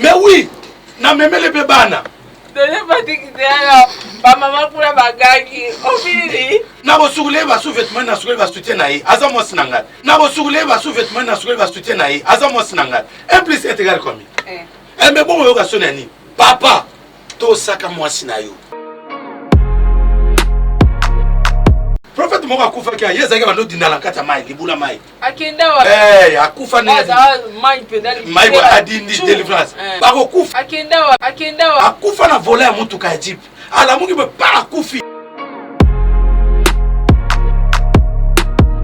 Mais oui, na memele pe bana. Dede Patrick Diala, ba mama kuna bagangi. Obili. Na bosukule ye ba sous-vêtements na sukule ba soutien na ye. Aza mwasi na ngai. Na bosukule ye ba sous-vêtements na sukule ba soutien na ye. Aza mwasi na ngai. 1 plus 1 est égal combien? Eh. Eh mais bon oyoka soni ya nini? Papa, tosaka mwasi na yo. Prophète moko akufaki ye azalaki bando dinda na kati ya mai libula mai. Akenda wapi? Eh, akufa ndenge Aza mai mpenza mai boye adindi delivrance. Eh. Bakokufa. Akenda wapi? Akenda wapi? Akufa na volant ya motuka ya jeep. Alamuki boye pa akufi.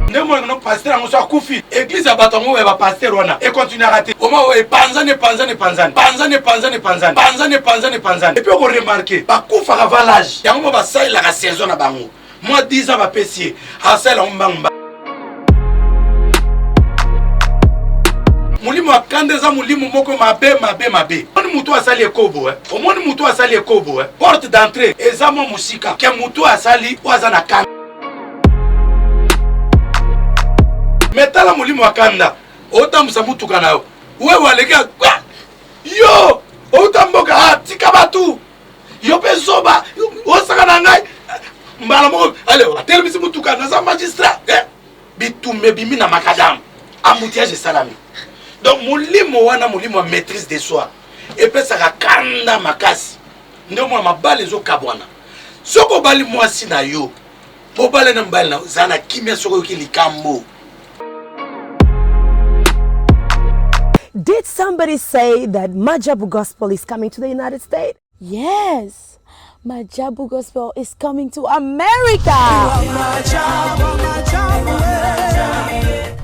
nde mona no pasteur yango so akufi eglise ya bato yango ya bapasteur wana ekontinuaka te oma oyo epanzani epanzani epanzani panzani epanzani epanzani panzani epanzani epanzani epuis okoremarke bakufaka valage yango mo basalelaka saison na bango mwa 10 ans bapesi ye asala yango mbangu mbangu. Molimo ya kanda eza molimo moko mabe mabe mabe. Omoni moto asali ekobo eh? Omoni moto asali ekobo eh? Porte d'entrée eza mwa mosika ke moto asali oyo aza na kanda. Me tala molimo ya kanda otambwisa motuka na yo wewe aleki yo outa mboka ah, tika bato yo mpe zoba osaka na ngai mbala moko ale atelemisi motuka naza magistrat eh? bitumba ebimi na makadamu embouteillage esalami donc molimo wana molimo ya maîtrise de soi epesaka kanda makasi nde omona mabala ezokabwana soki obali mwasi na yo bobala na mobali na yo zala na kimia soki oyoki likambo. Did somebody say that Majabu Gospel is coming to the United States? Yes, Majabu Gospel is coming to America.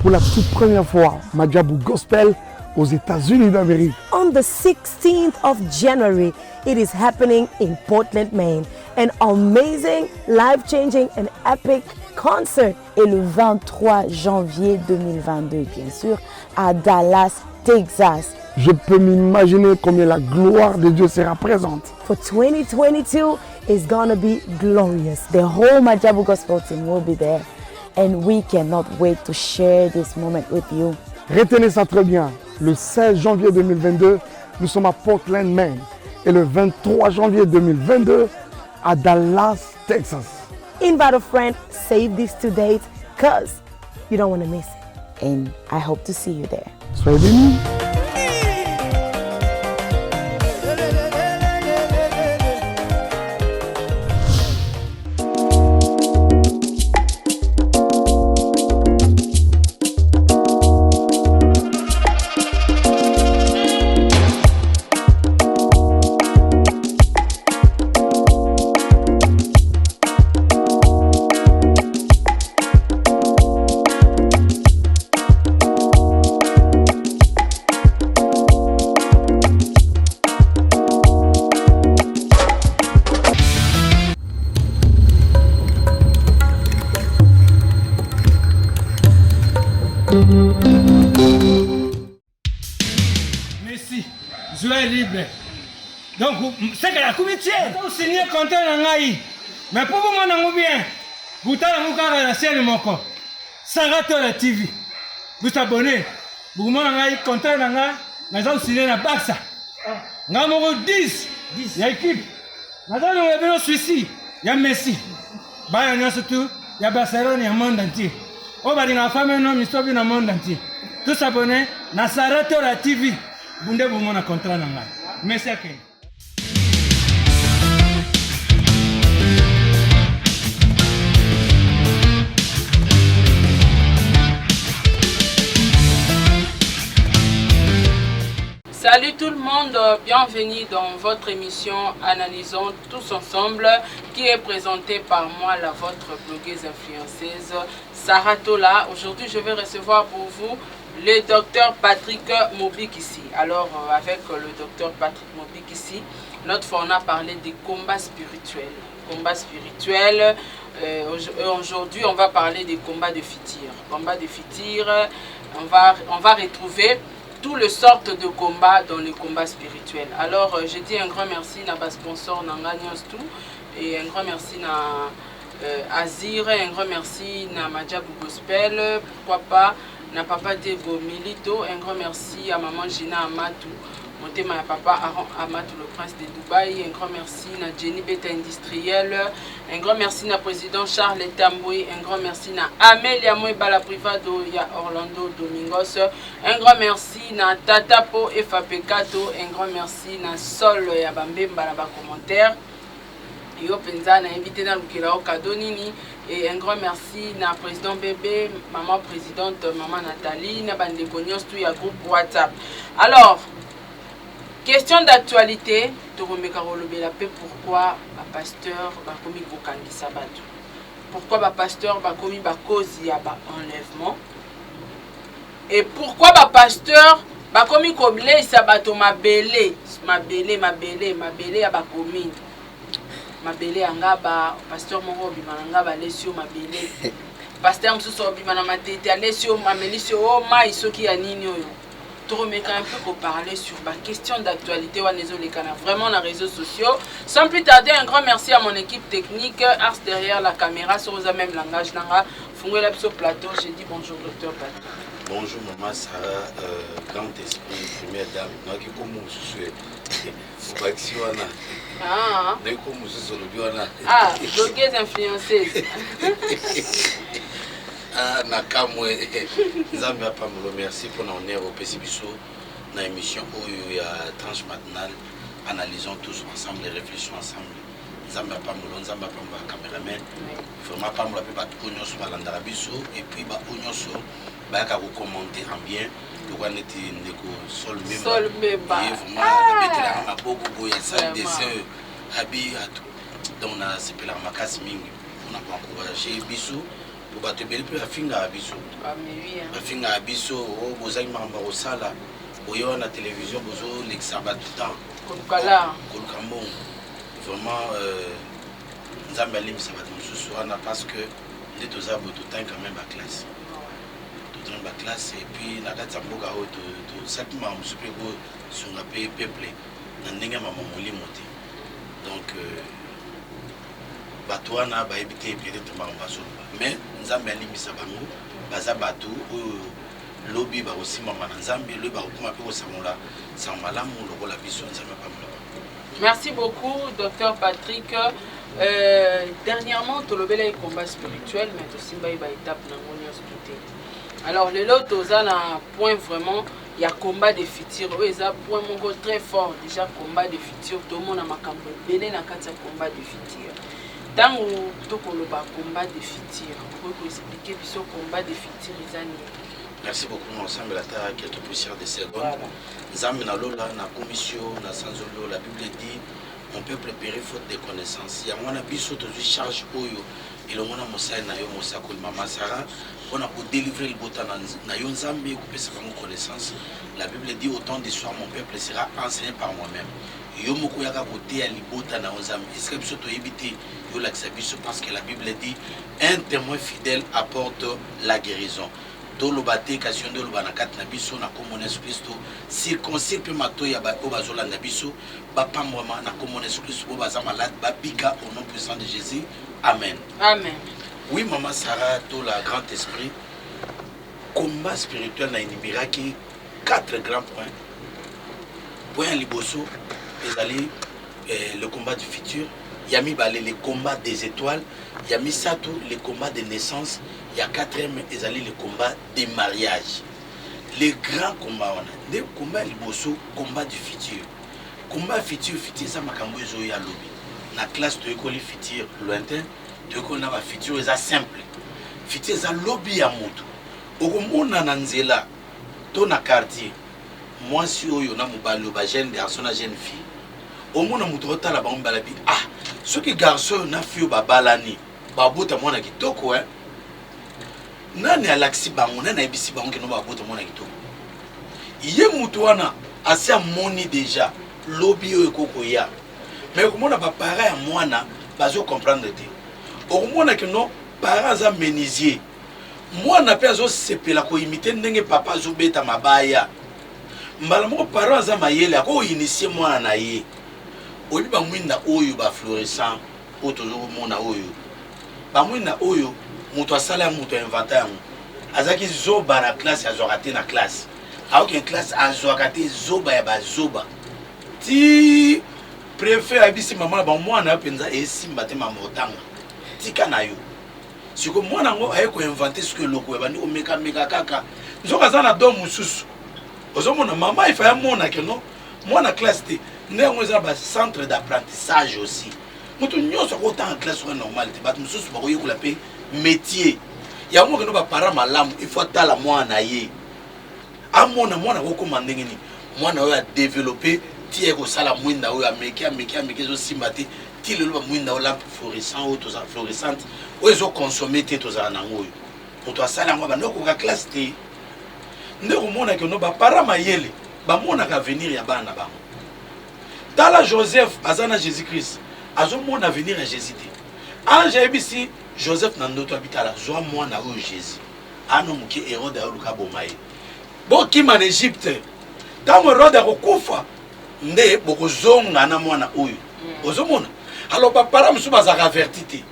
Pour la toute première fois, Majabu Gospel aux États-Unis d'Amérique. On the 16th of January, it is happening in Portland, Maine. An amazing, life-changing and epic concert. Et le 23 janvier 2022, bien sûr, à Dallas, Texas. Je peux m'imaginer combien la gloire de Dieu sera présente. For 2022 is gonna be glorious. The whole Majabu Gospel team will be there and we cannot wait to share this moment with you. Retenez ça très bien. Le 16 janvier 2022, nous sommes à Portland, Maine. Et le 23 janvier 2022, à Dallas, Texas. Invite a friend, save these two dates, cause you don't want to miss it. And I hope to see you there. Soyez bénis. Messi, joueur libre. Donc, seke nakomi tie osigne contrat na ngai mais mpo bomona yango bien botala yango kaka na chaîne moko Saratola TV bosabone bokomona ngai contrat na ngai naza kosigne na Barça ngai moko 10 ya équipe naza longola bino suisi ya Messi bana nyonso tu ya Barcelone ya monde entier oyo balingaka femme no misobi na monde entier tosabone na Saratola TV bunde bomona contrat na ngai Messi akende. Salut tout le monde, bienvenue dans votre émission Analysons tous ensemble qui est présentée par moi, la votre blogueuse influenceuse Sarah Tola. Aujourd'hui, je vais recevoir pour vous le docteur Patrick Mobikisi. Alors, euh, avec le docteur Patrick Mobikisi, notre fois on a parlé des combats spirituels. Combats spirituels. Euh, aujourd'hui, on va parler des combats de fitir. Combats de fitir, on va, on va retrouver toutes les sortes de combats dans les combats spirituels. Alors, euh, je dis un grand merci à ma sponsor Nanga tout et un grand merci à euh, Azir, un grand merci à Madjabou Gospel, pourquoi pas na papa Diego Milito, un grand merci à maman Gina Amatou, Motema ya papa Aaron Amat, le prince de Dubaï. Un grand merci na Jenny Beta Industriel. Un grand merci na président Charles Tamboué. Un grand merci na Amelia Mwebala Privado ya Orlando Domingos. Un grand merci na Tata Po Efapekato. Un grand merci na Sol ya Bambemba na ba commentaire. Yo penza nayebi te nalukela yo cadeau nini. Et un grand merci na président Bébé, maman présidente, maman Nathalie, na bandeko nyonso tout ya groupe WhatsApp. Alors, question d'actualité, tokomeka kolobela pe pourquoi ba pasteur bakomi kokangisa bato. Pourquoi ba pasteur bakomi ba cause ya ba enlèvement? Et pourquoi ba pasteur bakomi koleisa bato mabele, mabele, mabele, mabele ya ba commune? Mabele ya ngaba, pasteur moko obima na ngaba alesi yo mabele. Pasteur mosusu obima na matete alesi yo, amelisi yo oh, mai soki ya nini oyo. Tokomeka un peu koparler sur ba question d'actualité wana ezolekana vraiment na réseaux sociaux. Sans plus tarder, un grand merci à mon équipe technique, Ars derrière la caméra, sur oza même langage nanga, fungola biso plateau. Je dis bonjour docteur Patrick. Bonjour maman Sarah, grand esprit, première dame. Naki komo mosusu obakisi wana. Ah. Naki komo mosusu olobi wana. Ah, blogueuse influenceuse. Ah, na kamwe Nzambe apambolo, merci pour na honneur opesi biso na émission oyo ya tranche matinale. Analysons tous ensemble et réfléchissons ensemble. Nzambe apambolo, Nzambe apambola cameraman. Vraiment apambola pe bato oyo nyonso balandaka biso et puis ba oyo nyonso bayaka ko commenter en bien. Lokola neti ndeko Sol Mbemba. Sol Mbemba. Ye vraiment abetelaka maboko boye ya salle dessin oyo abi ato. Donc nasepelaka makasi mingi mpona ko encourager biso. Po bato ebele mpe bafingaka biso. Ah, mais oui, hein. Bafingaka biso, oh, bozangi makambo ya kosala, boye wana na télévision bozolekisa bato temps. Koluka la. Koluka mbongo. Vraiment, Nzambe alimbisa bato mosusu wana parce que nde toza boye totangi quand même ba classe. Totangi ba classe et puis na kati ya mboka oyo tosali makambo mosusu mpe kosunga mpe peuple na ndenge ya mama molimo te. Donc bato wana bayebi te peut-être makambo bazoloba, mais Nzambe alimbisa bango, baza bato oyo lobi bakosimbama na Nzambe, lobi bakokoma mpe kosangola sango malamu lokola biso. Nzambe apambola bango. Merci beaucoup docteur Patrick. Dernièrement tolobelaki combat spirituel, mais tosimbaki ba étape nango nyonso te. Alors lelo toza na point vraiment ya combat de futur oyo eza point moko très fort déjà. Combat de futur, tomona makambo ebele na kati ya combat de futur. Ntango tokoloba combat de futur, okoki koexpliquer biso combat de futur eza nini? Merci beaucoup. Ensemble ata quelques poussières de secondes. Voilà. Nzambe na lola na commission na sanzolo, la Bible dit mon peuple périt faute de connaissance. Yango wana biso tozwi charge oyo elongo na mosali na yo mosakoli mama Sarah mpona kodélivrer libota na yo Nzambe, kopesa bango connaissance. La Bible dit au temps du soir mon peuple sera enseigné par moi-même. Yo moko yaka koteya libota na yo Nzambe, esika biso toyebi te, yo lakisa biso, parce que la Bible dit un témoin fidèle apporte la guérison. Toloba te, kasi yo nde oloba na kati na biso na kombo na Yesu Kristo. Circoncire mpe matoyi ya baoyo bazolanda biso bapambwama na kombo na Yesu Kristo, oyo baza malade babika au nom puissant de Jésus. Amen. Amen. Oui, maman Sarah Tola, grand esprit, combat spirituel na énuméraki 4 grands points. Point ya liboso ezali le combat du futur, ya mibale le combat des étoiles, ya misato le combat de naissance, ya quatrième ezali le combat des mariages. Le grand combat wana nde combat ya liboso, combat du futur. Combat futur, futur eza makambo ezoya lobi. Na classe toyekoli futur lointain, toyekoli na ba futur eza simple. Futur eza lobi ya moto. Okomona na nzela to na quartier mwasi oyo na mobali oyo, ba jeune garçon na jeune fille, omona moto otala bango mibala bi, ah, soki garçon oyo na fille oyo babalani babota mwana kitoko, hein? Nani alakisi bango, nani ayebisi bango keno babota mwana kitoko? Ye moto wana asi amoni déjà lobi oyo ekokoya. Mais okomona ba parents ya mwana bazo comprendre te. Okomona keno parent aza menuisier, mwana mpe azosepela koimite ndenge papa azobeta mabaya. Mbala moko parent aza mayele, akoinitie mwana na ye. Oyebi bamwinda oyo ba fluorescent oyo tozomona oyo, bamwinda oyo moto asala yango, moto ainventa yango, azalaki zoba na classe, azwaka te na classe. Aokende classe azwaka te, zoba ya bazoba. Ti préfet ayebisi mama na bango, mwana yo mpenza esimba te, mama otanga tika na yo. Sikoyo mwana yango aye koinvente sikoyo eloko ebandi komekameka kaka, nzoka aza na don mosusu. Ozomona mama ifa amona ke non, mwana classe te. Nde yango eza ba centre d'apprentissage aussi. Moto nyonso akotanga classe wana normal te, bato mosusu bakoyekola mpe métier yango. Okende baparent malamu, il faut atala mwana na ye, amona mwana akokoma ndenge nini. Mwana oyo adeveloppe ti ye kosala mwinda oyo, ameki, ameki, ameki, ezosimba te. Ti lelo bamwinda oyo, lampe fluorescent oyo toza, fluorescente oyo ezoconsommer te, tozala nango. Oyo moto asala yango abandi okoka classe te. Nde komonaka no baparent mayele bamonaka avenir ya bana na bango. Tala Joseph aza na Jésus Christ, azomona avenir ya Jésus te. Ange ayebisi Joseph na ndoto, abitala, zwa mwana oyo Jésus ano moke, Hérode ayoluka boma ye, bokima na Egypte. Ntango Hérode akokufa nde bokozonga na mwana oyo. Ozomona, alors baparent mosusu bazalaka averti te.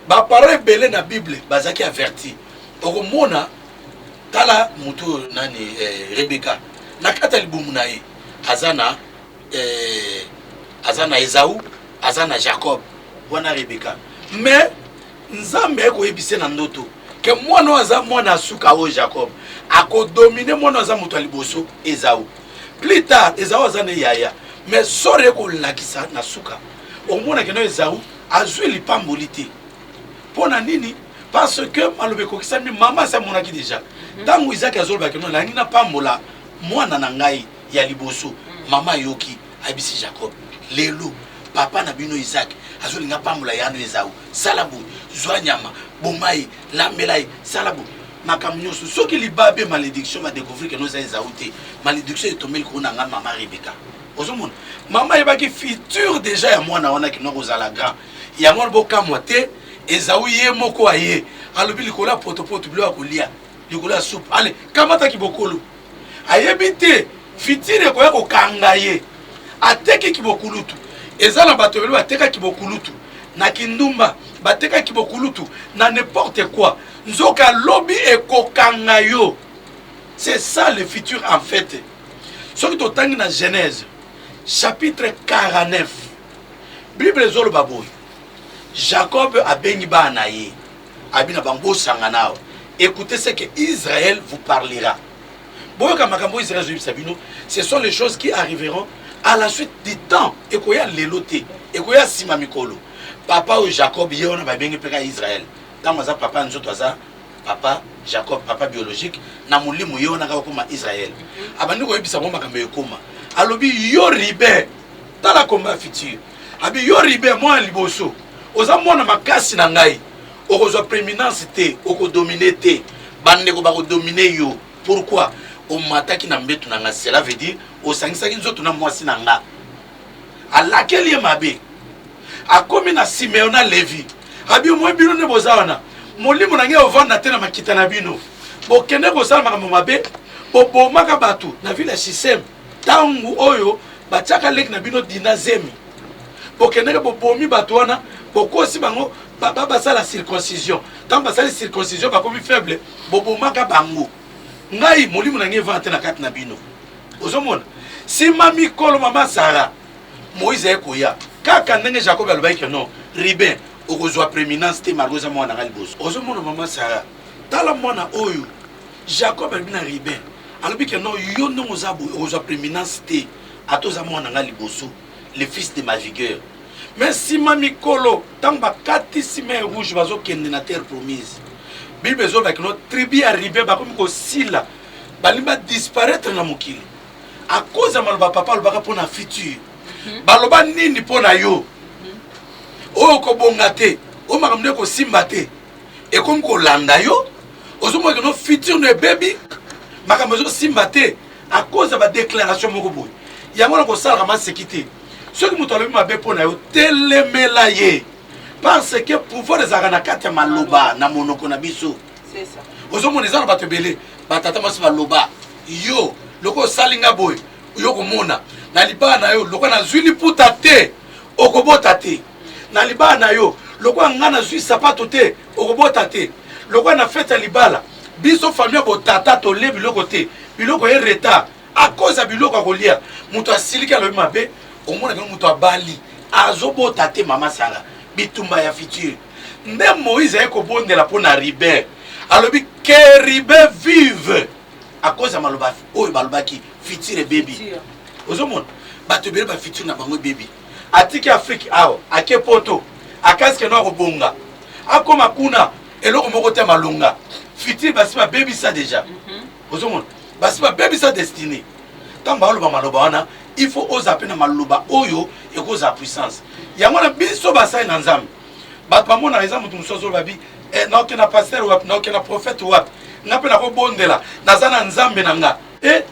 Baparent ebele na Bible bazalaki averti. Okomona, tala motu oyo nani, Rebeka, na kati ya libumu na ye aza na Ezau, aza na Jacob wana Rebeka. Mais Nzambe aye koyebisa na ndoto ke mwana oyo aza mwana ya suka oyo Jacob akodomine mwana oyo aza moto ya liboso Ezau. Plus tard Ezau aza ne yaya, mais sort ekolakisa na suka, omonake no Ezau azwi lipamboli te. Mpo na nini? Parce que maloba ekokisami, mama asi amonaki déjà. Ntango Isaki azolobaki no nalingi napambola mwana na ngai ya liboso, mama ayoki, ayebisi Jacob: lelo papa na bino Isaac azolinga pambola yano Ezau, sala boye, zwa nyama, boma ye, lambela ye, sala boye, makambo nyonso. Soki libabe, malédiction, badécouvrir ke no eza Ezau te, malédiction etombeli koko na nga mama Rebeka. Ozomona, mama ayebaki futur déjà ya mwana wana kino kozala grand. Yango wana bokamwa te, Ezau ye moko aye alobi likolo ya potopoto, biloko ya kolia, likolo ya supu, ale kamataki bokolo. Ayebi te futur ekoya kokanga ye. Atekiki bokulutu. Eza na bato ebele batekaki bokulutu na kindumba, batekaki bokulutu na n'importe quoi, nzoka lobi ekokanga yo. C'est ça le futur en fait. Soki totangi na Genèse chapitre 49, Bible ezoloba boye: Jacob abengi bana na ye, abi na bango: bosangana awa, écoutez ce que Israël vous parlera. Boyoka makambo Israël azoyebisa bino. Ce sont les choses qui arriveront à la suite du temps. Ekoya lelo te, ekoya nsima mikolo. Papa oyo Jacob, ye wana babengi mpe ka Israël. Ntango aza papa ya nzoto, aza papa Jacob, papa biologique. Na molimo, ye wana kaka okoma Israël. Abandi koyebisa ngo makambo ekoma. Alobi: yo Ruben, tala komba ya futur. Abi: yo Ruben, mwana liboso, oza mwana makasi na ngai, okozwa prééminence te, okodomine te, bandeko bakodomine yo. Pourquoi? Omataki na mbeto na nga, cela veut dire osangisaki nzoto na mwasi na nga. Alakeli ye mabe. Akomi na Simeon na Levi, abi: omoi bino nde boza wana, molimo na ngai ovanda te na makita na bino. Bokende kosala makambo mabe, bobomaka bato na ville ya Siseme ntango oyo batiaka leki na bino Dina zemi. Bokendeke bobomi bato wana, bokosi bango basala circoncision. Ntango basali circoncision, bakomi faible, bobomaka bango. Ngai molimo na ngai evanda te na kati na bino. Ozomona, nsima mikolo, mama Sara, Moïse aye koya kaka ndenge Jacob alobaki ke non, Ruben okozwa prééminence te malgré oza mwana na ngai liboso. Ozomona, mama Sara, tala mwana oyo Jacob alobi na Ruben, alobi ke non, yo ndenge oza boye, okozwa prééminence te ata oza mwana na ngai liboso, le fils de ma vigueur. Mais nsima mikolo, ntango bakatisi mer Rouge, bazokende na terre promise, Bible ezolobaki no tribu ya Ruben bakomi kosila, balingi badisparaître na mokili à cause ya maloba papa alobaka mpo na futur. Baloba nini mpo na yo? Oyo okobonga te, oyo makambo nde ekosimba te, ekomi kolanda yo. Ozomona no futur no ebebi, makambo ezosimba te à cause ya badéclaration moko boye. Yango na kosalaka maseki te. Soki moto alobi mabe mpo na yo, telemela ye, parce que pouvoir ezalaka na kati ya maloba na monoko na biso. C'est ça. Ozomona, eza na bato ebele, batata mwasi baloba: yo loko osali nga boye, yo komona na libala na yo, lokola nazwi liputa te, okobota te. Na libala na yo, lokola nga nazwi sapato te, okobota te. Lokola na fête ya libala, biso famille ya botata tolie biloko te. Biloko ye retard à cause ya biloko ya kolia. Moto asiliki alobi mabe, omonaka moto abali azobota te. Mama Sara, bitumba ya futur nde Moïse aye kobondela mpo na Ruben. Alobi que Ruben vive à cause ya maloba oyo balobaki, futur ebebi. Ozomona bato ebele bafutur na bango ebebi. Atiki Afrique awa, ake Poto, akasi keno akobonga, akoma kuna eloko moko te malonga. Futur basi babebisa déjà. Ozomona basi babebisa destinée. Ntango baoloba maloba wana, il faut oza mpe na maloba oyo ekozala puissance. Yango wana biso basali na Nzambe, bato bamonaka eza moto mosusu azoloba bi eh, naoke na pasteur wapi, naoke na prophète wapi, nga mpe nakobondela, naza na Nzambe na nga. E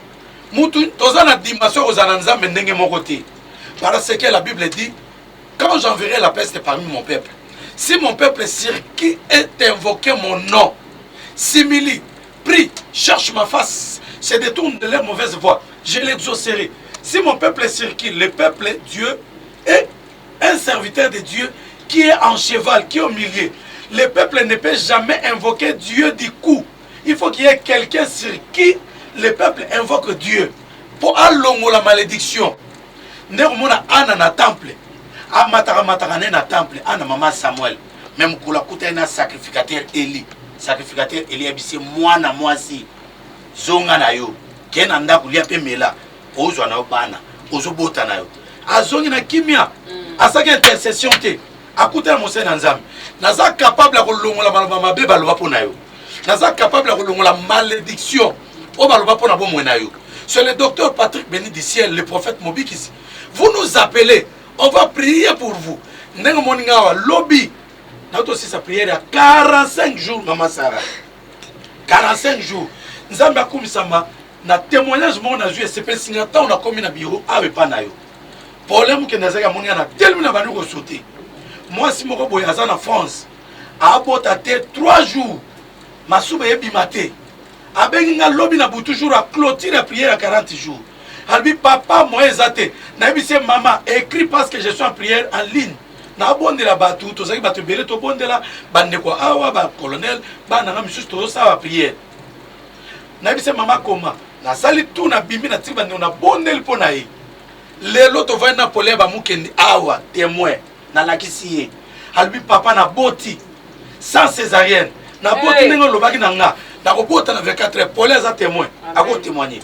mutu toza na dimension kozala na Nzambe ndenge moko te, parce que la Bible dit: quand j'enverrai la peste parmi mon peuple, si mon peuple sur qui est invoqué mon nom s'humilie, prie, cherche ma face, se détourne de leur mauvaise voie, je l'exaucerai. Si mon peuple sur qui le peuple Dieu est un serviteur de Dieu qui est en cheval, qui est au milieu, le peuple ne peut jamais invoquer Dieu du coup. Il faut qu'il y ait quelqu'un sur qui le peuple invoque Dieu pour alongo la malédiction. Nde komona Ana na temple, amataka mataka ne na temple, Ana mama Samuel. Mais mokolo akutani na sacrificateur Eli, sacrificateur Eli ayebisi: mwana mwasi, zonga na yo, ke na ndako, lia mpe mela, ozwa na yo bana, ozobota na yo. Azongi na kimia. Asalaki intercession te, akutana mosali na Nzambe. Naza capable ya kolongola maloba mabe baloba mpo na yo, naza capable ya kolongola malédiction oyo baloba mpo na bomoi na yo. C'est le docteur Patrick Béni du Ciel, le prophète Mobikisi. Vous nous appelez, on va prier pour vous. Ndenge omoni nga awa, lobi naotosisa prière ya 45 jours. Mama Sara, 45 jours. Nzambe akumisama. Na témoignage moko nazwi, esepelisi nga. Ntango nakomi na bureau awa epa na yo, problème okende azalaki, amoni nga na telemi na bandi kosote. Mwasi moko boye aza na France, abota te, 3 jours masuba ebima te. Abengi nga lobi na butu, jour ya clôture ya prière ya 40 jours. Alobi: papa, moyen eza te. Nayebisi ye: mama, écrit, parce que je suis en prière en ligne, nabondela bato. Tozalaki bato ebele, tobondela bandeko awa, bacolonel, bana nga misusu, tozosala baprière. Nayebisi ye: mama, koma. Nasali tu, nabimi, natiki bandeko, nabondeli mpo na ye. Lelo tovandi na pole ya bamukendi awa, témoin. Nalakisi ye, alobi: papa, naboti sans césarienne, naboti. Hey. Ndenge olobaki na nga, nakobota na 24 heures. Pole aza témoin, akotémoigne.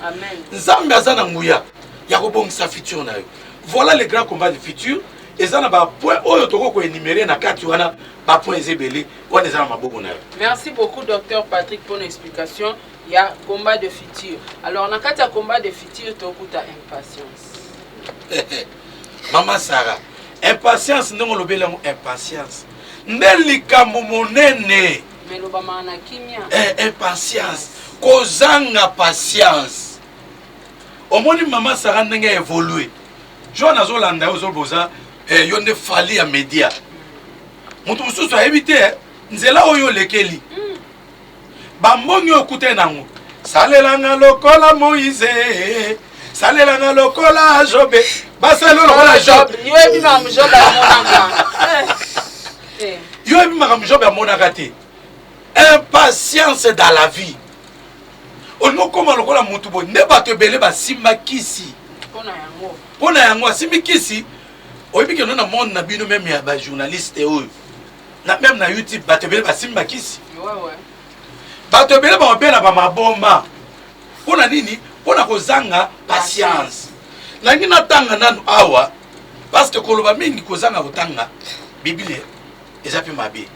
Nzambe aza na nguya ya kobongisa futur na yo. Voilà le grand combat du futur. Eza na bapoint oyo tokoki koénumérer na kati wana. Bapoint eza ebele wana, eza na maboko na yo. Merci beaucoup, docteur Patrick, pour l'explication. Il y a combat de futur. Alors, dans le cadre de combat de futur, tu as impatience. Mama Sara, impatience, ndenge olobeli yango, impatience nde likambo monene. Mais lobama na kimia. Eh, impatience, kozanga patience. Omoni mama Sara ndenge évolue. Jo nazolanda yo, ozoloba oza eh, yo nde fali ya média. Moto mosusu ayebi te eh, nzela oyo olekeli, bambongi oyo okutani nango. Salelanga lokola Moïse, salelanga lokola Jobe, basali lokola Job. Yo yebi makambo Job amonaka. Eh. Yo yebi makambo Job amonaka te. Impatience dans la vie, olingi okóma lokola motu boye. Nde bato ebele basimba kisi. Mpona yango. Mpo na yango asimbi kisi. Oyebi keno na monde na bino, même ya bajournaliste oyo na même na YouTube, bato ebele basimbi bakisi. Bato ebele babela bamaboma. Mpo na nini? Mpo na kozanga patience. Nangi natanga nanu awa, parce que koloba mingi kozanga kotanga Biblie eza mpe mabe.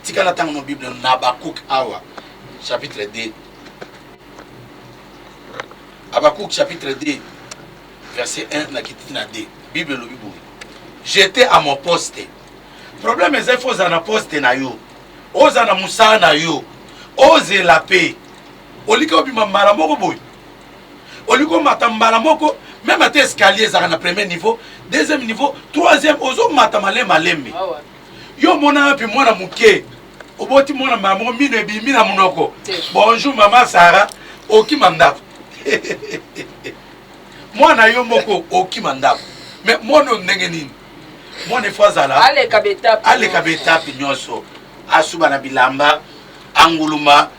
Tika natanga no Bible na Habakuk awa, chapitre 2. Habakuk chapitre 2, verset 1 na kititi na 2. Bible elobi boye: j'étais à mon poste. Problème eza, ifo ozala na poste na yo, ozala na mosala na yo, ozela mpe oliki obima mbala moko boye, olingi omata mbala moko. Même ata escalier ezalaka na premier niveau, deuxième niveau, troisième, ozomata malembe malembe. Yo omona wapi mwana moke, oboti mwana mbala moko, mino ebimi na monoko? Bonjour mama Sara, okima ndako. Mwana yo moko okima ndako. Mais mwana oyo ndenge nini? Mwana efo azala aleka baétape. Aleka baétape nyonso, asuba na bilamba, anguluma.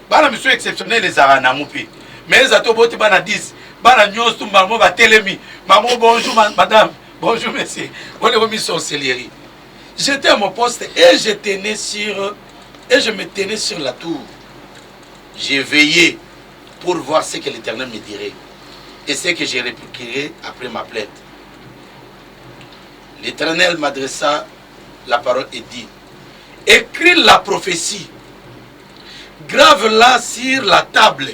Bana misu exceptionnel ezalaka nango mpe. Mais eza to boti bana 10, bana nyonso tu mbala moko batelemi. Maman bonjour madame, bonjour monsieur. On est remis sorcellerie. J'étais à mon poste et je tenais sur et je me tenais sur la tour. J'ai veillé pour voir ce que l'Éternel me dirait et ce que je répliquerai après ma plainte. L'Éternel m'adressa la parole et dit, écris la prophétie, grave-la sur la table,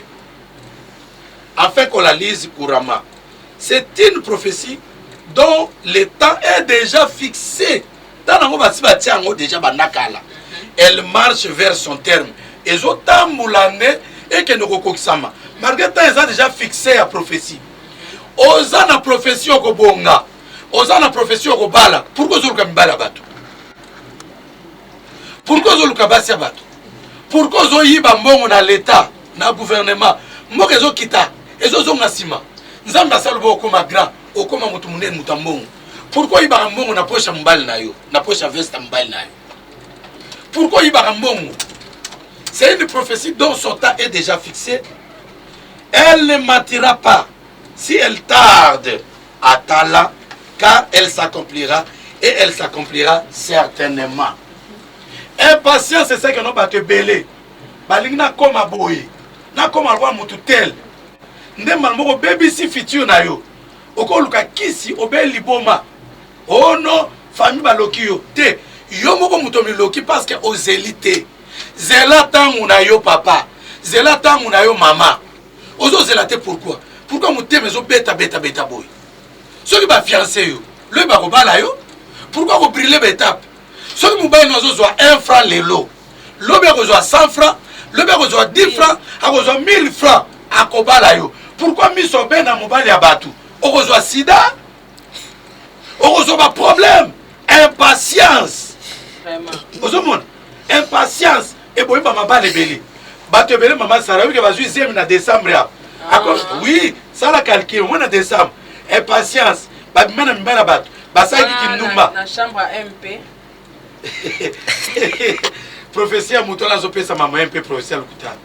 afin qu'on la lise couramment. C'est une prophétie dont le temps est déjà fixé. Tango basi batia yango déjà banda kala. Elle marche vers son terme. Ezotambola nde ekende kokokisama. Malgré temps eza déjà fixé ya prophétie. Oza na prophétie okobonga. Oza na prophétie okobala. Pourquoi ozoluka mibali ya bato? Pourquoi ozoluka basi ya bato? Pourquoi ozoyiba mbongo na l'etat, na gouvernement? Mboka ezokita, ezozonga nsima. Nzambe asala bo okoma grand, okoma moto monene, moto ya mbongo. Pourquoi oyibaka mbongo na poche ya mobali na yo, na poche ya veste ya mobali na yo? Pourquoi oyibaka mbongo? C'est une prophétie dont son temps est déjà fixé. Elle ne mentira pas si elle tarde. Attends-la, car elle s'accomplira et elle s'accomplira certainement. Impatience, c'est ça que nous bato ebele. Balingi nakoma boye, nakoma lokola mutu tel. Nde mbala moko obebisi futur na yo. Okoluka kisi obeli liboma. Oh non, famille baloki yo te. Yo moko moto miloki parce que ozeli te. Zela tango na yo papa, zela tango na yo mama. Ozozela te pourquoi? Pourquoi motema ezobeta beta beta boye? Soki ba fiancé yo, lobi bakobala yo. Pourquoi ko brûler ba étape? Soki mobali no azozwa 1 franc lelo, lobi akozwa 100 franc, lobi akozwa 10 franc, akozwa 1000 franc, akobala yo. Pourquoi miso obe na mobali ya bato? Okozwa sida, okozwa ba problème, impatience. Ozomona impatience eboyi ba mabala ebele. Bato ebele mama Sara oyike bazwi zemi na décembre awa. Ah. Oui, sala calcul, omona na décembre. Impatience, babima na mibala bato. Basalaki kindumba. Na chambre ya MP. Prophétie ya moto wana azopesa mama MP prophétie ya lokuta.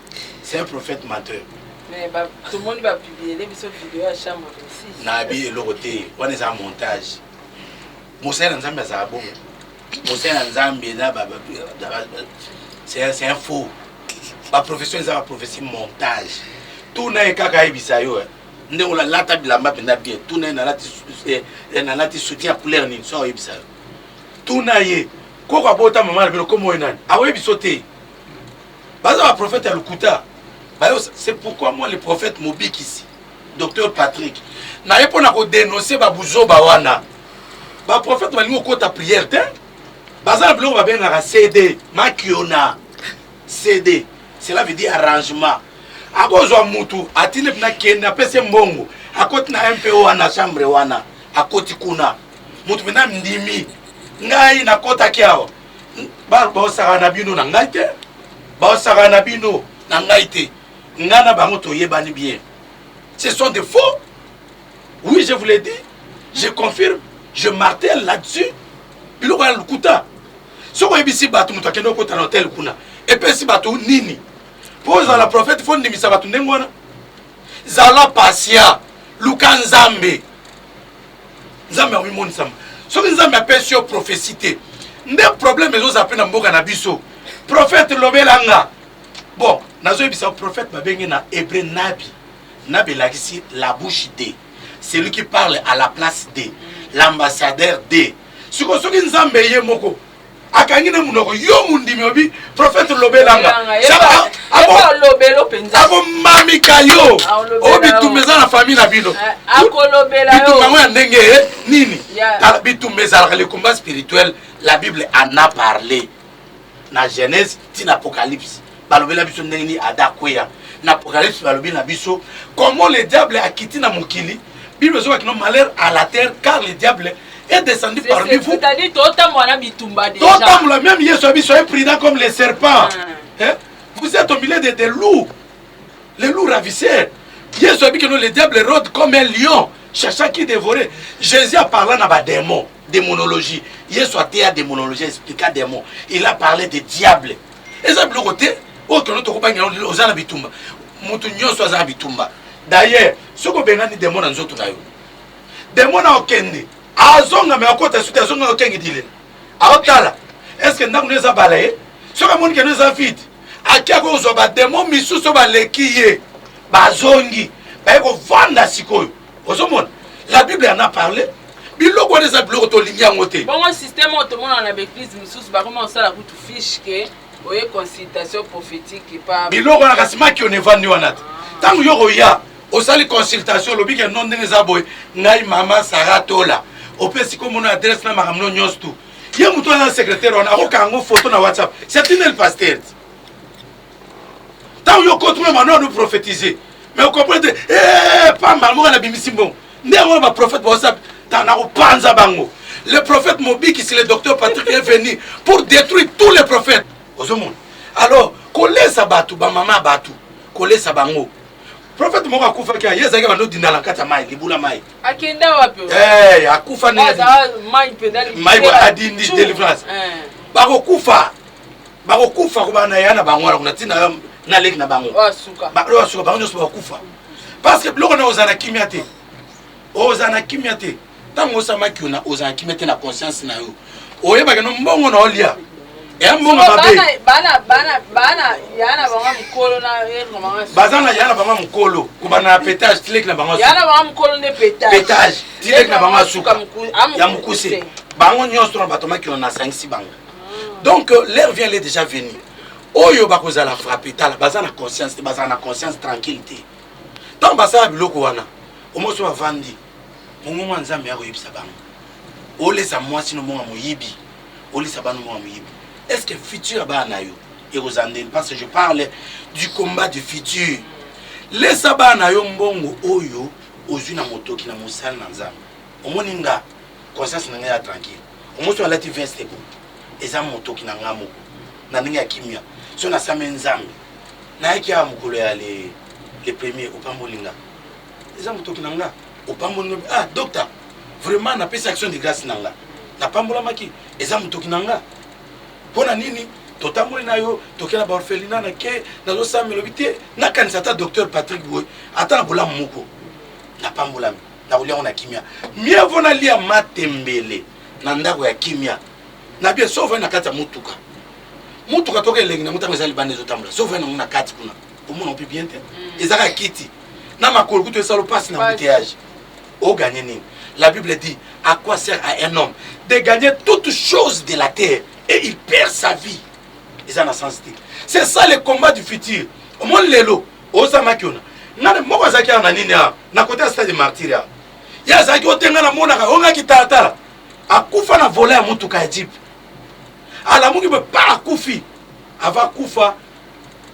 C'est un prophète menteur. Mais ba tomoni ba publier biso vidéo ya chambre 26. Nabi eloko te, wana eza montage. Mosali na Nzambe azala bongo. Mosali na Nzambe na ba c'est un faux. Ba prophétie eza ba prophétie montage. Tuna ye kaka ayebisa yo. Ndenge olalata bilamba mpenza bien. Tuna ye nalati soutien ya couleur nini, so ayebisa yo. Tuna ye koko abota mama na bino komo ye nani? Akoyebi so te. Baza ba prophète ya lokuta. C'est pourquoi moi le prophète Mobikisi, docteur Patrick, naye mpona kodénoncer ba buzoba wana. Ba prophète balingi kokota prière te. Baza na biloko babengaka CD, makiona. CD, cela veut dire arrangement. Akozwa mutu atindi mpena kende apesi mbongo, akoti na MPO wana chambre wana, akoti kuna. Mutu mpena ndimi. Ngai nakotaki awa. Baosaka na bino na ngai te. Baosaka na bino na ngai te. Ngai na bango toyebani bien. Ce sont des faux. Oui, je vous l'ai dit. Je confirme. Je martèle là-dessus. Biloko ya lokuta. Soki oyebisi bato moto akende okota na hotel kuna, epesi bato nini? Po ozala prophète, faut ndimisa bato ndenge wana. Zala patient, luka Nzambe. Nzambe akomimonisa. Soki Nzambe apesi yo prophétie te, nde problème ezozala mpe na mboka na biso. Prophète lobelanga. Bon, nazoyebisa prophète babenge na hébreu nabi. Nabi elakisi la bouche de. Celui qui parle à la place de. L'ambassadeur de. Siko soki Nzambe ye moko akangi na munoko yo mundimi obi prophète lobelanga. Akomamika yo. O bitumba eza na famille na bino. Bitumba yango ya ndenge nini? Bitumba ezalaka le combat spirituel, la Bible en a parlé. Na Genèse ti na Apocalypse balobela biso ndenge nini Adam akweya. Na Apocalypse balobi na biso comment le diable akiti na mokili. Bible ezobaki no malheur à la terre car le diable est descendu parmi vous. C'est-à-dire totambola na bitumba déjà. Totambola même Yesu abi soyez prudent comme les serpents. Hein? Vous êtes au milieu des loups. Les loups ravisseurs. Yesu abi que non, le diable rôde comme un lion cherchant qui dévorer. Jésus a parlé na ba démons, démonologie. Yesu a teya démonologie, expliqua démon. Il a parlé des diables. Eza biloko te oyo tono tokobangela oza na bitumba. Mutu nyonso aza na bitumba. D'ailleurs, soki obengani demon na nzoto na yo, demon na okende azonga me akota suti azonga okenge dilela aotala est ce que ndako no eza balaye? Soki amoni keno eza vide, ake akozwa bademo misusu baleki ye, bazongi baye kovanda. Sikoyo ozomona, la Bible en a parlé. Biloko wana eza biloko tolingi yango te. Bongo système oyo tomona na baeglise mosusu, bakoma kosala kutu fiche ke oye consultation prophétique pa biloko wana, kasi maki ono evandi wana te. Ntango yo koya osali consultation, olobi ke no, ndenge eza boye, ngai mama Sara Tola, opesi komona adresse na makambo no nyonso tu, ye moto aza secrétaire wana akokanga yango photo na WhatsApp. C'est une pasteur. Ntango yo koti mema no prophétiser, mais ocomprendre te, eh, pamba moko nabimisi mbongo. Nde yango baprophète baosa na kopanza bango. Le prophète Mobikisi, le docteur Patrick, est venu pour détruire tous les prophètes. Ozomona, alors kolesa bato, bamama bato, kolesa bango. Prophète moko akufaki, ye azalaki bando dinda na kati ya mai, libula mai. Akenda wapi? Eh, akufa ndenge mai adindi délivrance. Bakokufa, bakokufa kobana ya na bango wana kuna ntina na leki na bango oyo asuka. Bango nyonso bakokufa parce que biloko na ozala na kimia te, ozala na kimia te. Ntango osamaki ona, ozala na kimia te na conscience na yo. Oyebaka no mbongo na olia eya mbongo mabe. Baza na ya na bango mokolo kobanda na pétage tileki na bango. Pétage tileki na bango asuka ya mokuse. Bango nyonso na bato maki ona, nasangisi bango. Donc l'heure vient, elle est déjà venue, oyo bakozala frappe. Tala, baza na conscience te, bazala na conscience tranquille te. Ntango basala biloko wana, omoso bavandi, mongongo ya Nzambe ya koyebisa bango: olesa mwasi no mbongo moyibi, olesa bana mbongo moyibi. Est ce que futur ya bana na yo ekozala ndeni? Parce que je parle du combat du futur. Lesa bana na yo mbongo oyo ozwi na motoki na mosala na Nzambe. Omoni nga, conscience na ngai ya tranquille. Omosi alati veste bo eza motoki na nga moko na ndenge ya kimia. So nasami Nzambe, nayaki awa mokolo ya le premier, opamboli nga, eza motoki na nga, opamboli nga. Ah docteur, vraiment napesi action de grâce na nga, napambolamaki, eza motoki na nga. Mpo na nini totamboli na yo, toke na baorphelinat, na ke nazosamba, elobi te nakanisa ata docteur Patrick boye, ata na bolamu moko, napambolami, nakolia yango na kimia. Mieux vaut nalia matembele na ndako ya kimia na bien. So ovandi na kati ya motuka, motuka toka elengi nango ntango eza libanda ezotambola. So ovandi nango na kati kuna, omona mpe bien te. Eza kaka kiti na makolo, kutu esala mpasi na embouteillage. Oganye nini? La Bible dit: à quoi sert à un homme de gagner toutes choses de la terre et il perd sa vie? Eza na sens te. C'est ça le combat du futur. Omoni lelo ozamaki ona ngana moko azalaki awa na nini awa na kote ya stade Martyr awa, ye azalaki otenga, namonaka ongaki talatala, akufa na vola ya motuka ya jeep. Alamuki boye pa, akufi. Ava akufa,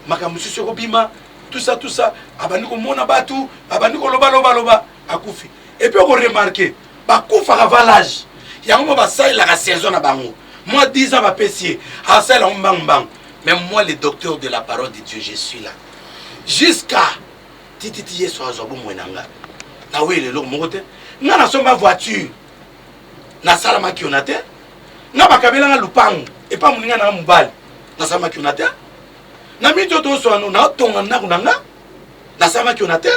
makambo mosusu ekobima, tout ça, tout ça. Abandi komona bato, abandi kolobaloba, akufi. Et puis okoremarquer, bakufaka avant l'âge. Yango mo basalelaka saison na bango, moi 10 ans bapesi ye, asala yango mbangu mbangu. Mais moi, le docteur de la parole de Dieu, je suis là jusqu'à tititi Yesu azwa bomoi na nga. Naweyela eloko moko te. Nga nasomba voiture, nasalamaki yo na te. Nga bakabelanga lupango epa moninga nanga mobali, nasalamaki yo na te. Na miti oyo toswano, naotonga ndako na nga, nasalamaki yo na te.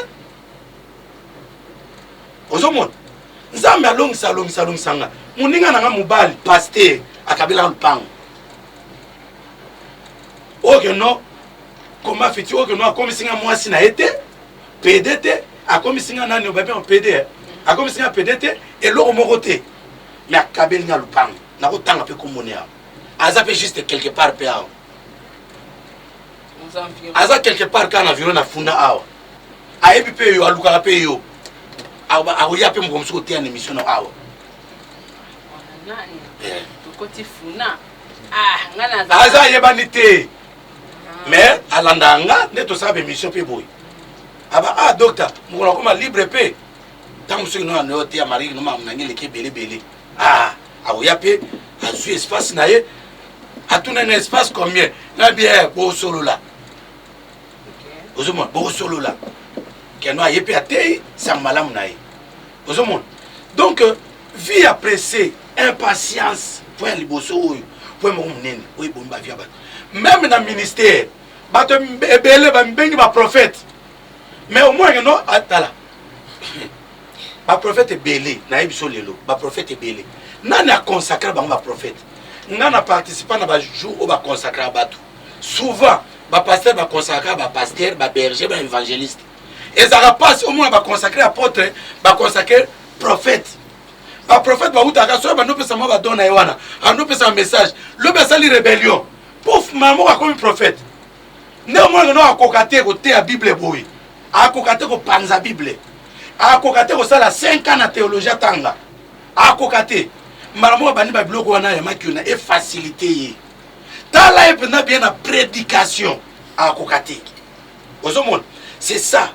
Ozomona, Nzambe alongisa, alongisa, alongisa nga. Moninga na nga mobali pasteur akabelaka lupango oyo ke no koma fiti, oyo ke no akomisi nga mwasi na ye te, pede te, akomisi nga nani obabi pede, akomisi nga pede te, eloko moko te, mais akabeli nga lupango. Nakotanga mpe komoni awa, aza mpe juste quelque part mpe awa, aza quelque part kaka na viro na funda awa. Ayebi mpe yo, alukaka mpe yo, akoya mpe moko mosuku oteya na émission na awa. Aza ayebani te, mais alandaka nga nde tosala baémission mpe boye. Aba: "Ah docteur, mokolo akoma libre mpe ntango soki no ano te ya mari no makambo nange eleki ebele ebele." Ah, akoya mpe azwi espace na ye, atuna nga espace combien na bien, bosolola. Ozomona, bosolola keno aye mpe atei sango malamu na ye. Ozomona, donc vie ya pressé, impatience, point ya liboso oyo, point moko monene oyo ebomi bavie ya bato. Même na ministère, bato ebele bamibengi baprophète. Mais omonake no atala baprofete ebele, nayebi biso lelo baprofete ebele, nani aconsacra bango baprofete? Nga na participa na bajour oyo baconsacra bato. Souvent bapasteur baconsacra bapasteur, baberger, baévangéliste. Ezalaka mpasi omona baconsacre apôtre, baconsacre prophète. Baprophète bautaka soki bandopesa mwa badon na ye wana, andopesa message, lobi asali rébellion, pouf, mama moko akomi prophète. Nde omonaka no akoka te koteya Bible boye, akoka te kopanza Bible, akoka te kosala 5 ans na théologie, atanga, akoka te. Mbala moko abandi babiloko wana ya makiona, efacilité ye. Tala ye mpenza bien na prédication, akoka te. Ozomona, c'est ça,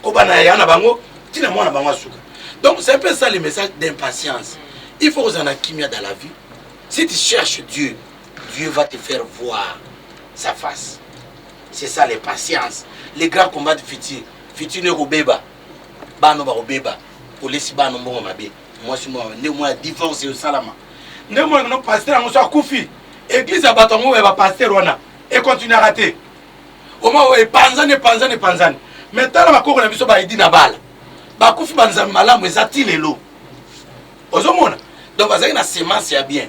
kobana ya na bango ntina mwana bango asuka. Donc c'est un peu ça le message d'impatience. Il faut kozala na kimia dans la vie. Si tu cherches Dieu, Dieu va te faire voir sa face. C'est ça les patience, les grands combats de futur. Futur ne kobeba, bana bakobeba, olesi bana mbongo mabe, mwasi mbongo nde mwa divorce esalama. Nde mwana no pasteur yango so akufi, église ya bato yango ya bapasteur wana ekontinuaka te, oma oyo epanzani, epanzani, epanzani. Mais tala bakoko na biso baedi na bala bakufi, banzambe malamu eza ti lelo. Ozomona, donc bazalaki na semence ya bien.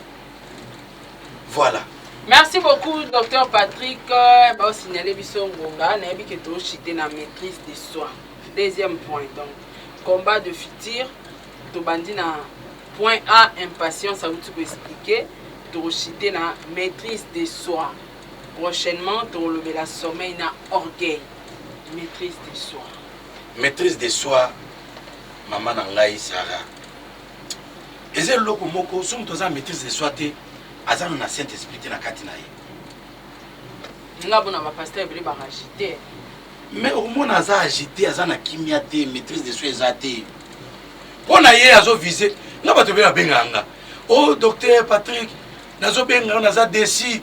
Voilà. Merci beaucoup, docteur Patrick. Baosignaler biso ngonga. Nayebi ke tochite na maîtrise de soi, deuxième point. Donc combat de futur, tobandi na point A, impatience, auti koexpliquer. Tokochite na maîtrise de soi prochainement. Tokolobela sommeil na orgueil. Maîtrise de soi. Maîtrise de soi, mama na ngai Sara, eza eloko moko. So moto aza maîtrise de soi te, aza na Saint Esprit te na kati na ye. Nga bona bapasteur ebele baagité. Mais okomona aza agité, aza na kimia te, maîtrise de soi eza te. Mpo na ye azovise nga. Bato ebele babengaka nga: "O oh, docteur Patrick, nazobenga yo, naza desi.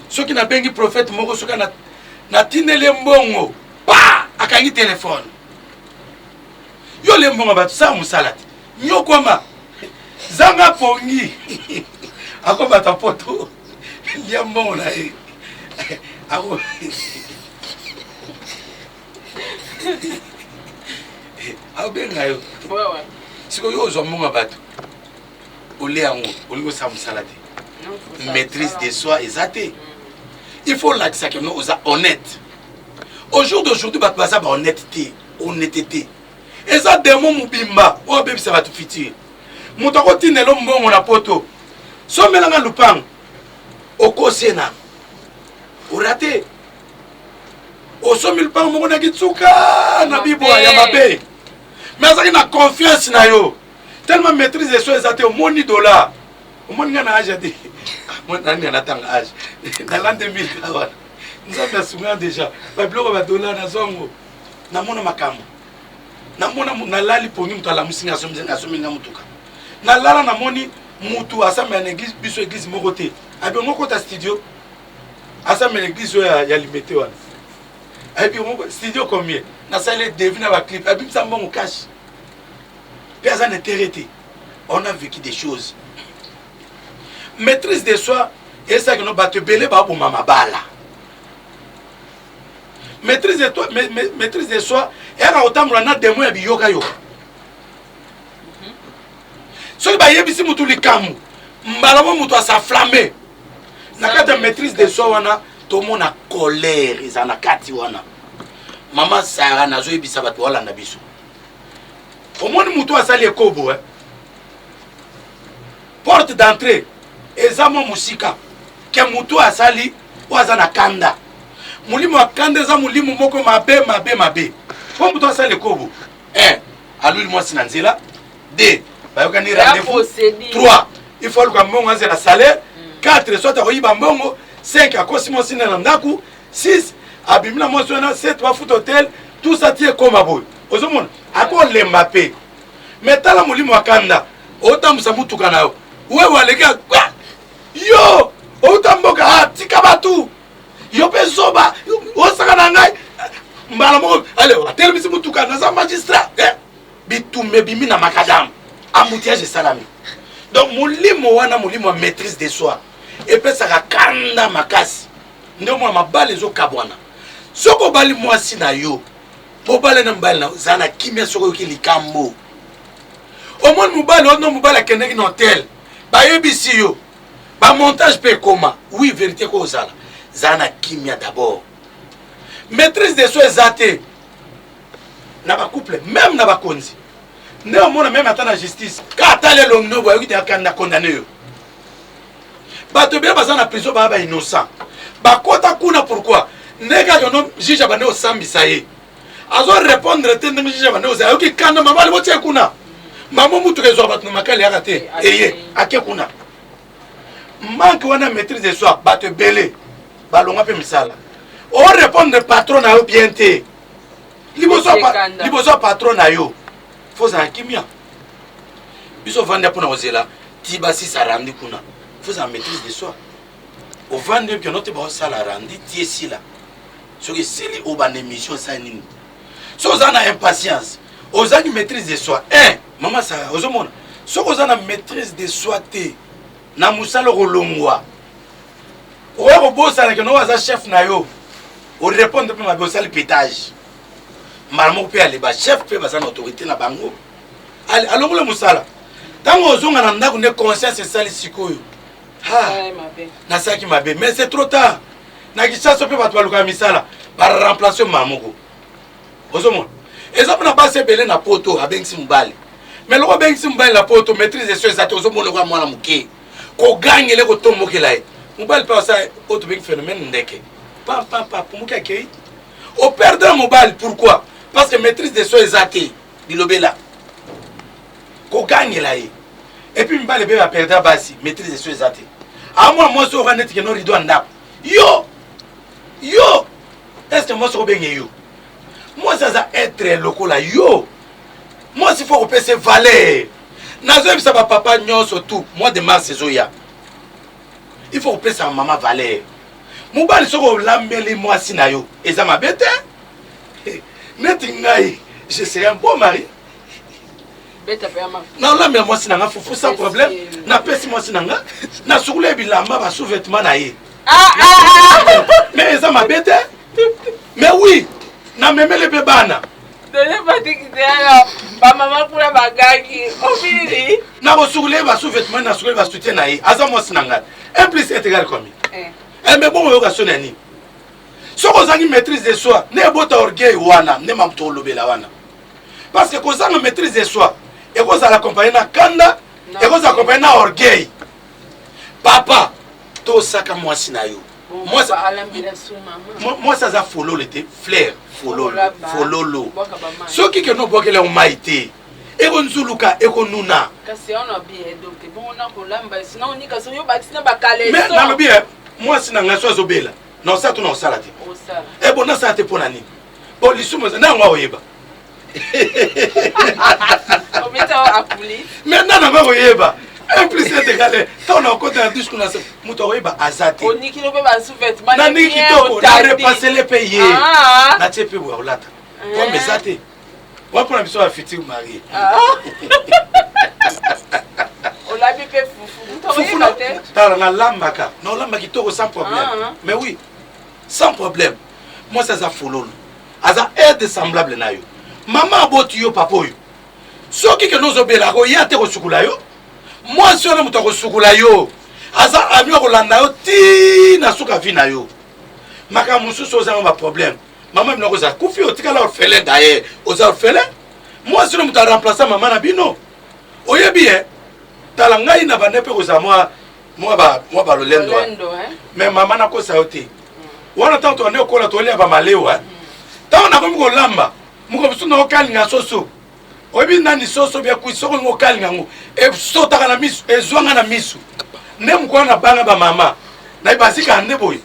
Soki nabengi prophète moko, soki natindeli ye mbongo, pa akangi telefone." Yo le mbongo bato, sala mosala te, nyokwama, zanga pongi, akobata poto, lia mbongo na ye. Ako abenga yo. Sikoyo yo ozwa mbongo ya bato, olia yango, olingi osala mosala te, maîtrise de soi eza te. Il faut olakisa ke no oza honnête. Au jour d'aujourd'hui bato baza bahonnête te. Honnêteté eza démon mobimba oyo abebisa bato futur. Moto akotindela mbongo na poto: "Sombelanga lupango." Okosi na orate, osombi lupango moko na kitsuka na bibwa ya mabe. Mais azalaki na confiance na yo. Tellement maîtrise de soi eza te. Omoni dollar, omoni nga na age te, nani natanga age na l'an 2000 wana. Nzambe asunga déjà babiloko badollar nazwango. Namona makambo, namona nalali pongi, moto alamusi nga, asomi nga motuka. Nalala, namoni mutu asambela na église biso, église moko te, abiongo kota studio, asambela église oyo ya Limete wana. Ayebi studio combien nasali, devis na baclip, abimisa mbongo cash, mpe aza na intérêt te. On a vécu des choses. Maîtrise de soi ezalaki no. Bato ebele baboma mabala. Maîtrise de toi, maîtrise de soi eyaka kotambola na démon ya biyokayoka. Soki bayebisi mutu likambo, mbala mo moto as'enflamme. Na kati ya maîtrise de soi wana, tomona colère eza na kati wana. Mama Sara, nazoyebisa bato balanda biso, omoni motu asali ekobo, eh? Porte d'entrée eza mwa mosika ke motu asali oyo aza na kanda. Molimo ya kanda eza molimo moko mabe, mabe, mabe. Mpo motu asali ekobo, 1 aluli mwasi na nzela, 2 bayokani rendez-vous, 3 il faut aluka mbongo, azela salaire, 4 soit akoyiba mbongo, 5 akosi mwasi na ndako, 6 abimi na mwasi wana, 7 bafuta hotel, tout ça ti ekoma boye. Ozomona akolemba mpe. Mais tala molimo ya kanda, otambusa mutuka na yo, wewe aleki, yo outa mboka, ah, tika bato, yo mpe zoba, osaka na ngai. Mbala moko ale atelemisi mutuka, naza magistrat, eh? Bitumba ebimi na macadam, embouteillage esalami. Donc molimo wana, molimo ya maîtrise de soi, epesaka kanda makasi. Nde omona mabala ezokabwana. Soki obali mwasi na yo, Bobale na mobali na zala na kimia soki oyoki likambo. Omoni mobali ono mobali akendaki na hotel. Bayebisi yo. Ba montage pe ekoma. Oui, verite ko ozala. Zala na kimia d'abord. Maîtrise de soi eza te. Na ba couple, même na bakonzi. Nde omona même ata na justice. Ka atali elongi no boyoki te akanda condamné yo. Bato ebele baza na prison baya ba innocent. Bakota kuna pourquoi? Nde kaka no juge abande osambisa ye. Azo répondre te ndenge juge abande ozala. Ayoki kanda mama ali botie kuna. Mama mutuka ezwaka bato na makali yaka te. Eye ake kuna. Manque wana maîtrise de soi bato ebele balongwa mpe misala. O répondre patron na yo bien te. Liboso liboso ya patron na yo. Faut ozala kimia. Biso ovandi mpona kozela ti basisa randi kuna. Faut ozala maîtrise de soi. Ovandi oyebi keno te baosala randi ti esila. Soki esili obanda émission osali nini? Soki oza na impatience, ozangi maîtrise de soi. Un, mama Sarah, ozomona. Soki oza na maîtrise de soi te, na mosala okolongwa. Okoya kobosana keno oyo aza chef na yo. Orépondre mpe mabe osali pétage. Mbala moko mpe ale ba chef mpe baza na autorité na bango. Ale alongola mosala. Ntango ozonga na ndako nde conscience esali sikoyo. Ha, nasalaki mabe mais c'est trop tard. Na Kinshasa mpe bato balukaka misala ba remplacer mama moko. Ozomona? Eza mpona basi ebele na poto abengisi mobali. Mais loko abengisi mobali na poto maîtrise eso eza te ozomona lokola mwana moke. Kogangele kotombokela ye. Mobali mpe asala oyo tobengi phénomène ndeke. Pa pa pa pumuki akei. O perdre mobali pourquoi? Parce que maîtrise de soi eza te. Bilobela. Kogangela ye. Et puis mibali mpe ba perdre basi maîtrise de soi eza te. Amona mwasi oyo neti keno rideau ya ndako. Yo! Yo! Est-ce que mwasi okobenge yo? Mwasi aza être lokola yo. Mwasi faut kopesa valeur. Nazoyebisa ba papa nyonso tout mois de mars ezoya. Il faut kopesa mama valeur. Mobali soki olambeli mwasi na yo eza mabe te. Neti ngai je serai un bon mari. Nalambela mwasi na nga fufu sans problème. Napesi mwasi na nga nasukuli ye bilamba ba sous-vêtements na ye. Mais eza mabe te. Mais oui, namemeli mpe bana. Bamama kuna bagangi obili. Nakosukula ye ba sous-vêtements, nasukuli ba soutien na ye. Aza mwasi na ngai. 1 plus 1 est égal combien? Eh mais bongo oyoka soni ya nini? Soki ozangi maîtrise de soi, nde ebota orgueil wana, nde mamutu olobela wana. Parce que kozanga maîtrise de soi, ekozala accompagné na kanda, ekozala accompagné na orgueil. Papa, tosaka mwasi na yo. Mwasi aza fololo te, fleur, fololo, fololo. Soki keno obwakela yango mai te, ekonzuluka, ekonuna. Mais nalobi mwasi na ngai so azobela, na osala to na osala te. Eh bon, nasala te mpo na nini? Bon, lisumu eza na yango akoyeba. Mais nani yango akoyeba? 1 plus 1 égale ntango na okota na douche kuna moto akoyeba aza te. Naniki kitoko, na repasele mpe ye. Natie mpe boye akolata. Problème eza te. Wa mpona biso ba futur marié. Olabi mpe fufu. Fufu na tala nalambaka. Naolamba kitoko sans problème. Mais oui, sans problème. Mwasi aza fololo. Aza aide semblable na yo. Mama aboti yo papa oyo. Soki kende ozobela akoya te kosukola yo. Mwasi wana moto akosukola yo. Aza ami akolanda yo ti na suka vie na yo. Makambo mosusu ozanga ba problème. Mama bino akozala kufi otikala orphelin d'ailleurs. Oza orphelin. Mwasi wana moto a remplacer mama na bino. Oyebi ye? Tala ngai na bande mpe kozala mwa mwa ba mwa ba lolendo. Mais mama nakosa yo te. Wana ntango tobandi kokola tolia ba malewa. Ntango nakomi kolamba, moko mosusu nakokalinga soso. Oyebi nani soso bia kwisi soki olingi okalinga yango esotaka na misu, ezwanga na misu. Nde mokolo na banga ba mama na bazikaka nde boye.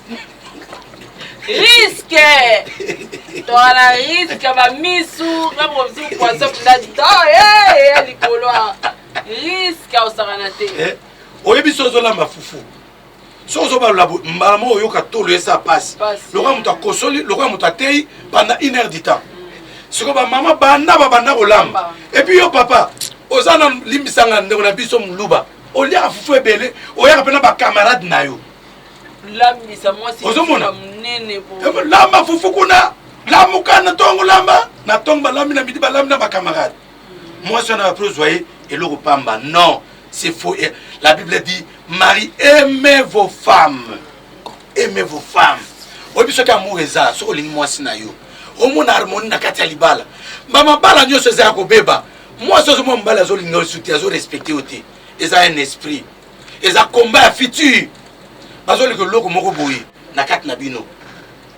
Risque! Toa na risque ba misu, na mosusu poisson mpenza to eh likolo. Risque osakana te. Eh, oyebi soki ozolamba fufu. Soki ozobalola mbala moko oyoka tolo esa pasi. Lokola moto akosoli, lokola moto ateyi pendant une heure du temps. Sikoyo ba mama banda babanda kolamba. Et puis yo papa, oza na limbisanga ndeko na biso muluba. Oliaka fufu ebele, oyaka mpe na ba camarade na yo. Lambisa mwasi Ozomona? munene boye. Lamba fufu kuna. Lamuka na ntongo lamba na ntongo balambi na midi balambi na bacamarade. Mwasi wana bapre ozwa ye eloko pamba. Non, c'est faux. La Bible dit Marie aimez vos femmes. Aimez vos femmes. Oyebi soki amour eza soki olingi mwasi na yo omona harmonie na kati ya libala. Bamabala nyonso eza ya kobeba. Mwasi ozomona mobali azolinga yo su te, azorespecte yo te. Eza un esprit. Eza combat ya futur. Bazolinga eloko moko boye na kati na bino.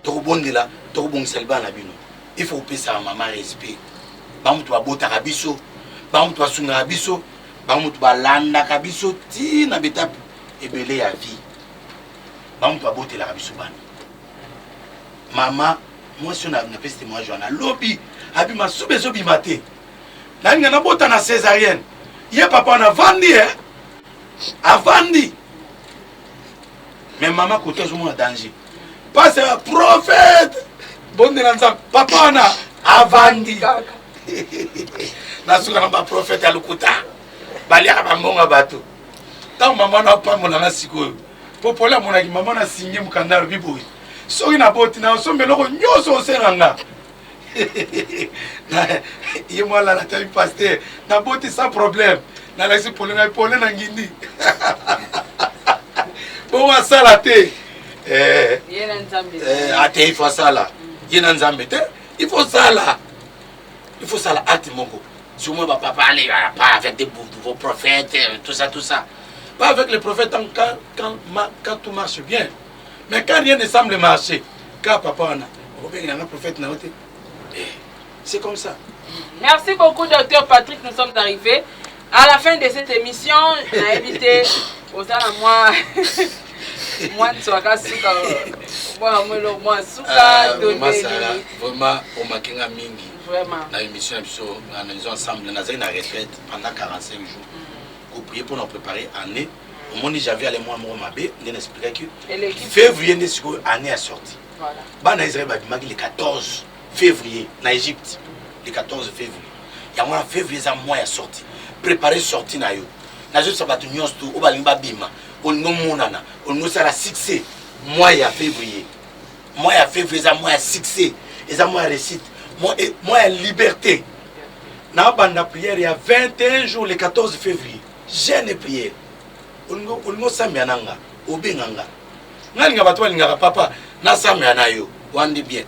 Tokobondela, tokobongisa libala na bino. Il faut kopesaka mama respect. Bamutu babotaka biso, bamutu basungaka biso, bamutu balandaka biso ti na betape ebele ya vie. Bamutu babotelaka biso bana. Mama mwasi oyo napesi témoignage wana lobi abima suba ezobima te nalinga nabota na césarienne ye papa wana avandi e avandi mais mama kote azomona danger pase ya prophète bondela nzambe papa wana avandi nasuka na baprofete ya lokuta baliaka bambongo ya bato ntango mama wana apambola nga sikoyo po pole amonaki mama na singe mokanda alobi boye soki naboti na osomba eloko nyonso osenga nga ye mwa alala tabi paster naboti sans problème nalakisi pole na pole na ngindi bongo asala te eh, eh, ate il faut asala ye na nzambe te il faut sala il faut sala acte moko sûrement ba papa allez pas avec des vos prophètes tout ça tout ça pas avec les prophètes quand, quand, quand tout marche bien mais quand rien ne semble marcher ka papa wana okobengela nga prophète na yo te eh, c'est comme ça. Merci beaucoup docteur Patrick, nous sommes arrivés à la fin de cette émission. Nayebi te oza na mwa mwa nswaka suka mwa mwelo mwa suka euh, to vraiment omaki nga mingi vraiment na émission na biso analysons ensemble nazali na retraite pendant 45 jours koprier mpona kopréparer année omoni janvier ale mwa moko mabe nde na explikaki février nde sikoyo année ya sortie bana israel babimaki le 14 février na égypte le 14 février yango wana février eza mois ya sortie préparer sortie na yo nazobisa bato nyonso to oyo balingi babima olingi omonana olingi osala succès mois ya février mois ya février eza mois ya succès eza mois ya réussite mois ya liberté nabanda prière ya 21 jours le 14 février jeûne et prière olingi osambela na nga obenga nga nga linga bato balingaka papa nasambela na yo wandi bien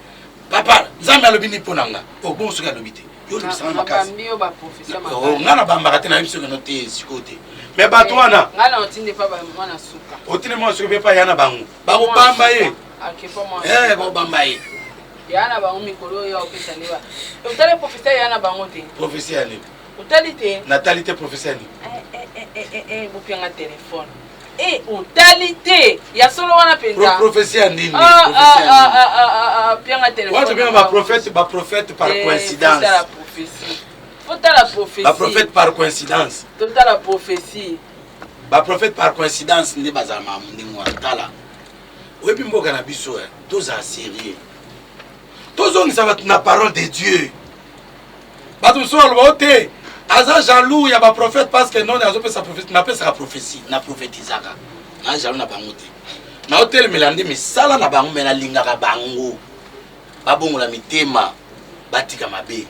papa nzambe alobi nini mpo na nga obongo oh, soki alobi te yo olobisanga makasi oh, nga nabambaka te nayebi soki no te sikoyo te me bato eh, wana otinde mwana suka mpe epai ya na bango bakobamba ye eh, bakobamba ye ya na bango mikolo oyo opesa nde otali professeur ya na bango te professeur ya nini otali te natali te professeur nini eh, eh, bopianga telefone e otali te ya solo wana mpenza prophetie ya nini ah, ah, ah, pianga telefone wana tobenga baprophète baprophète par eh, coïncidence fotala prophétie baprophète par coïncidence totala prophétie baprophète par coïncidence nde bazala makambo ndenge wana tala oyebi mboka na biso eh, tozala sérieux tozongisa bato na parole de dieu bato mosusu baloba o te aza jaloux ya baprophète parce que non azopesa prophétie napesaka prophétie na prophétisaka na jaloux na bango te naotelemela nde misala na bango me nalingaka bango babongola mitema batika mabe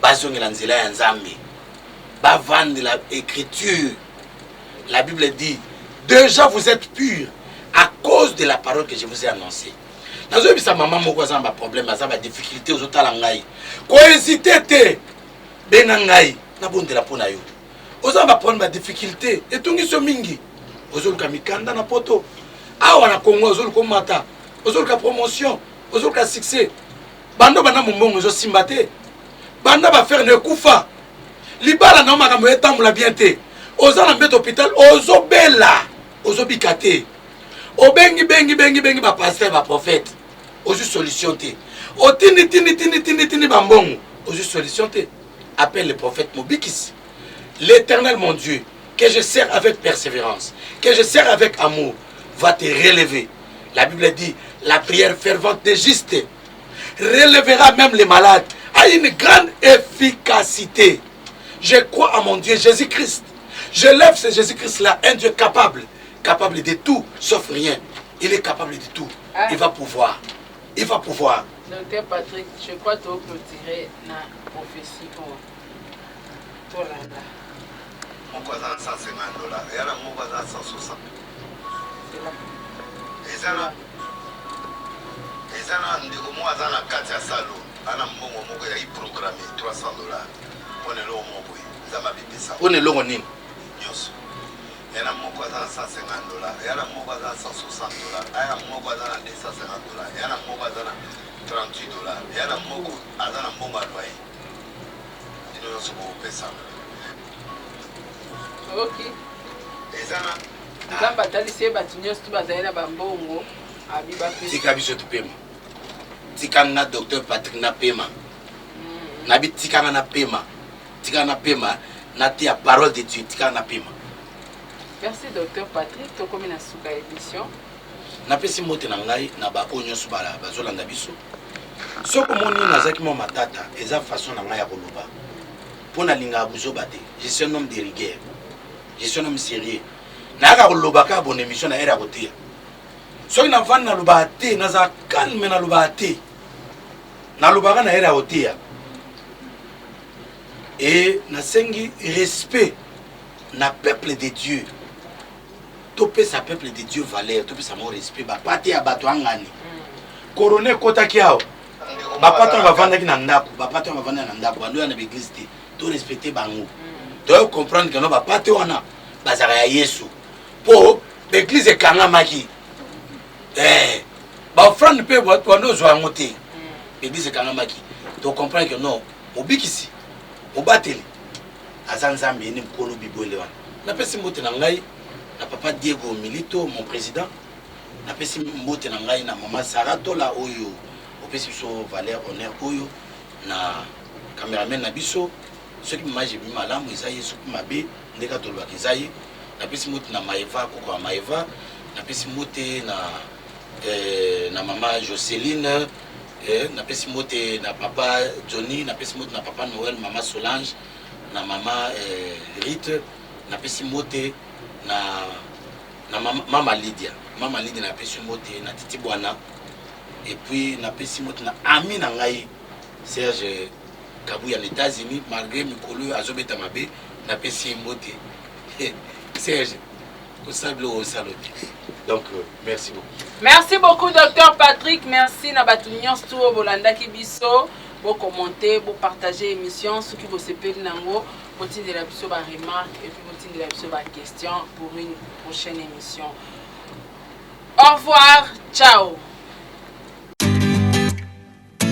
bazongela nzela ya nzambe bavandela écriture la bible dit déjà vous êtes pur à cause de la parole que je vous ai annoncée nazoyebisa mama moko aza na baproblème aza badifficulté ozotala ngai kohésite te benga ngai nabondela mpo na yo oza na baproblème badifficulté etungisi yo mingi ozoluka mikanda na poto awa na congo ozoluka omata ozoluka promotion ozoluka succès banda banda mombongo ezosimba te banda bafere na ekufa libala na yo makambo etambola bien te oza na mbeto hôpital ozobela ozobika te obengi bengi bengi bengi ba pasteur ba prophète ozwi solution te otindi tindi tindi tindi tindi bambongo ozwi solution te appelle le prophète mobikisi l'éternel mon dieu que je sers avec persévérance que je sers avec amour va te relever la bible dit la prière fervente des justes relèvera même les malades à une grande efficacité je crois à mon dieu jésus-christ je lève ce jésus-christ là un dieu capable capable de tout sauf rien. Il est capable de tout. Ah. Il va pouvoir. Il va pouvoir. Docteur Patrick, je crois to clôturer na prophétie oyo. Tolanda. Moko aza na 150 dollars, ya na moko aza na 160. Eza na eza na ndeko moko aza na kati ya salo ana mbongo moko ezalaki programme 300 dollars mpo na eloko moko boye nzambe abipesa mpo na eloko nini nyonso ya na moko aza na 150 dollars ya na moko aza na 160 dollars ya na moko aza na 250 dollars ya na moko aza na 38 dollars ya na moko aza na mbongo ya loyer bino nyonso bokopesana ok eza na nzambe atalisi ye bato nyonso tu bazali na bambongo abi bapesa tika biso topema tika nga docteur patrick napema mm. nabi tika nga napema tika na pema na teya parole de dieu tika na pema merci docteur patrick tokomi na suka ya émission napesi mbote na ngai na baoyo nyonso bazolanda biso soki omoni nazalaki mwa matata eza façon na ngai ya koloba mpo nalingaka buzoba te je suis un homme de rigueur je suis un homme sérieux nayaka koloba kaka bona émission na ere ya koteya soki navandi nalobaka te nazala calme nalobaka te nalobaka na ere ya koteya e nasengi respect na peuple de dieu topesa peuple de dieu valeur topesa bango respect bapate ya bato angani korona ekotaki awa bapate wana bavandaki na ndako bapate wana bavandaki na ndako bandoya na baeglise te to respecte bango toyo comprendre keno bapate wana bazalaka ya yesu mpo baeglise ekangamaki eh, baofrande mpe bando ozwa yango te eglise ekangamaki to comprendre que non mobikisi mobateli aza nzambe ye nde mokolo bibwele wana napesi mbote na ngai na papa diego milito mon président napesi mbote na ngai na mama sara tola oyo opesi biso valeur honneur oyo na cameraman na biso soki image ebimi malamu eza ye soki mabe nde kaka tolobaka eza ye napesi mbote na maeva koko ya maeva napesi mbote na eh, na mama joseline eh, napesi mbote na papa johnny napesi mbote na papa noel mama solange na mama eh, rite napesi mbote na na mama, mama lydia mama lydia napesi mbote na titi bwana et puis napesi mbote na ami na ngai serge kabuya na états-unis malgré mikolo oyo azobeta mabe napesi ye mbote serge kosala biloko osala te donc euh, merci beaucoup merci beaucoup docteur patrick merci na bato nyonso tu oyo bolandaki biso bocommente bopartage émission soki bosepeli nango botindela biso baremarque et puis botindela biso baquestion pour une prochaine émission au revoir ciao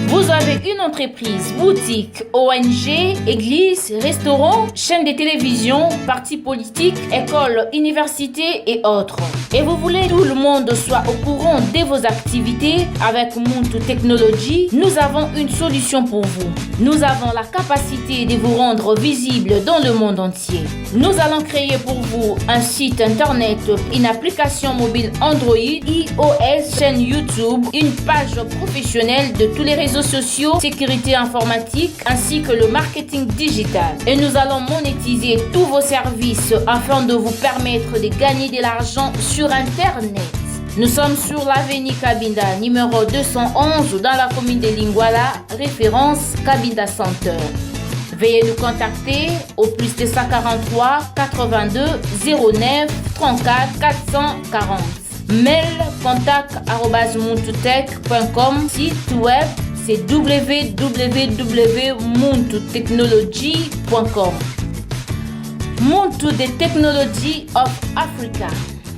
Vous avez une entreprise, boutique, ONG, église, restaurant, chaîne de télévision, parti politique, école, université et autres. Et vous voulez que tout le monde soit au courant de vos activités avec Muntu Technology, nous avons une solution pour vous. Nous avons la capacité de vous rendre visible dans le monde entier. Nous allons créer pour vous un site internet, une application mobile Android, iOS, chaîne YouTube, une page professionnelle de tous les réseaux sociaux, sécurité informatique ainsi que le marketing digital. Et nous allons monétiser tous vos services afin de vous permettre de gagner de l'argent sur Internet. Nous sommes sur l'avenue Kabinda, numéro 211, dans la commune de Lingwala, référence Kabinda Center. Veuillez nous contacter au plus 243 82 09 34 440. Mail contact site web c'est www.muntutechnology.com. Muntu the Technology of Africa.